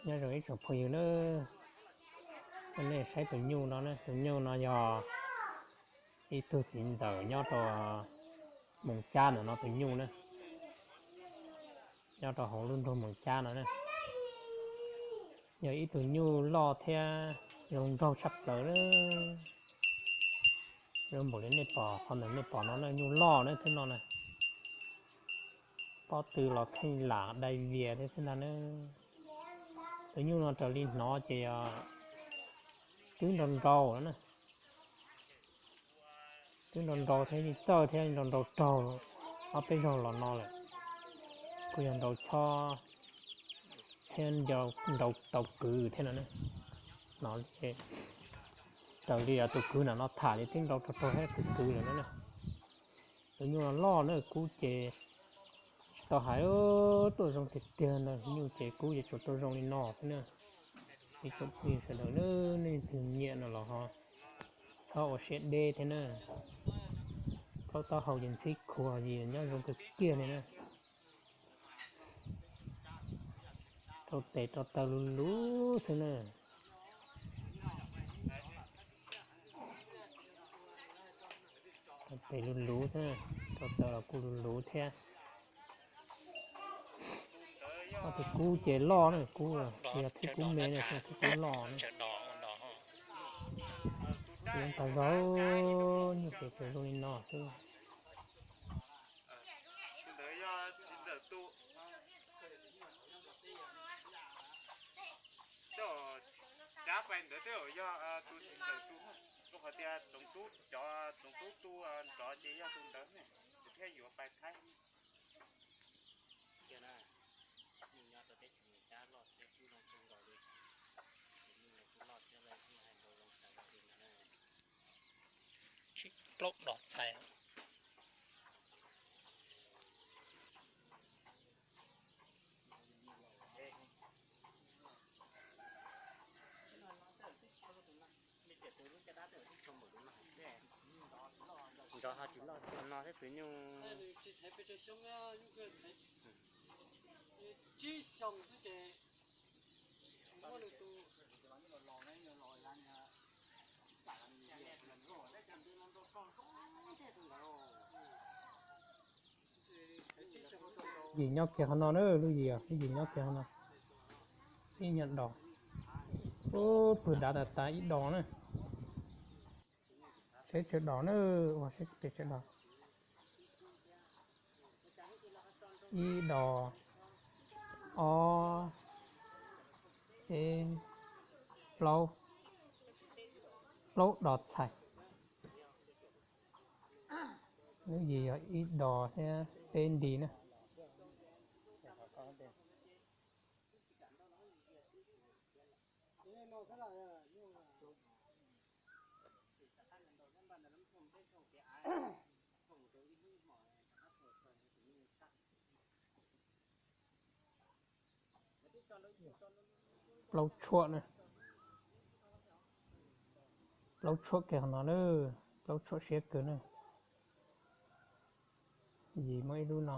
Nyob zoo ib tsoom phooj ywg na, nej saib tus nyuj no ne, tus nyuj no yog ib tug txiv ntxawm nyob rau Moos Cab no no, tus nyuj na, nyob rau hauv lub nroog Moos Cab no ne. Yog ib tug nyuj loj thiab zoo nraug tshaj plaws na. Zoo npaum li nej pom qhov ntawm nej pom no ne, nyuj loj ne, twb no na. Pob tw los kheej lam dai vias thiab xwb ntag ne. Tus nyuj no raws li hnov ces twb nrau nrau na, twb nrau nrau thiab yeej txawj thiab nrau nrau raug ob peb zaug los no lawm. Kuj yog nrau chob thiab nrau tau kwv thiab no ne. No, raws li tus kwv ntawm no tham li twb nrau raug raug thiab kwv kwv lawm no ne. Tus nyuj no loj na, kub ces tsis tau hais, tuaj zoo tiag tiag ntag. Nyuj ces kub ces tsuas tuaj zoo li no xwb na. Ib tsoom phooj ywg sawv daws na, nej leej twg nyiam no los ho txhob ua siab deb thiab na. Plaub taub hau ces ntxhib khuav yim nyob zoo kawg kiag li na. Rau tes rau taw luv luv xwb na. Rau tes luv luv xwb, rau taw los kuj luv luv thiab. Ob tug kub ces loj na, kub yog thib kub me na, thib kub loj na. Yeej tag zog, nyuj ces tsuas zoo li no xwb. Tus ntawd yog txiv ntxawm tus, cab pais ntawd twb yog tus txiv ntxawm tus, rau qhov tias tsoom tub, cov tsoom tub tu nrov ces yog tus ntawd, tus thiaj yuav pais Thaib. Tsib plaub dos txhais. Nrov ho tsis loj no thiab tus nyuj. Yim nyob kiag qhov no na, lub yim, lub yim nyob kiag qhov no. Ib nyuag dos. Ub, pw dav tas tas ib dos na. Seb tsawg dos na, ua seb pes tsawg dos. Ib dos, ob, peb, plaub, plaub dos txhais. Lub yim yog ib dos thiab peb nti na. Plaub tshuam na. Plaub tshuam kiag qhov no na. Plaub tshuam siab kawg na. Yim muaj ib lub no.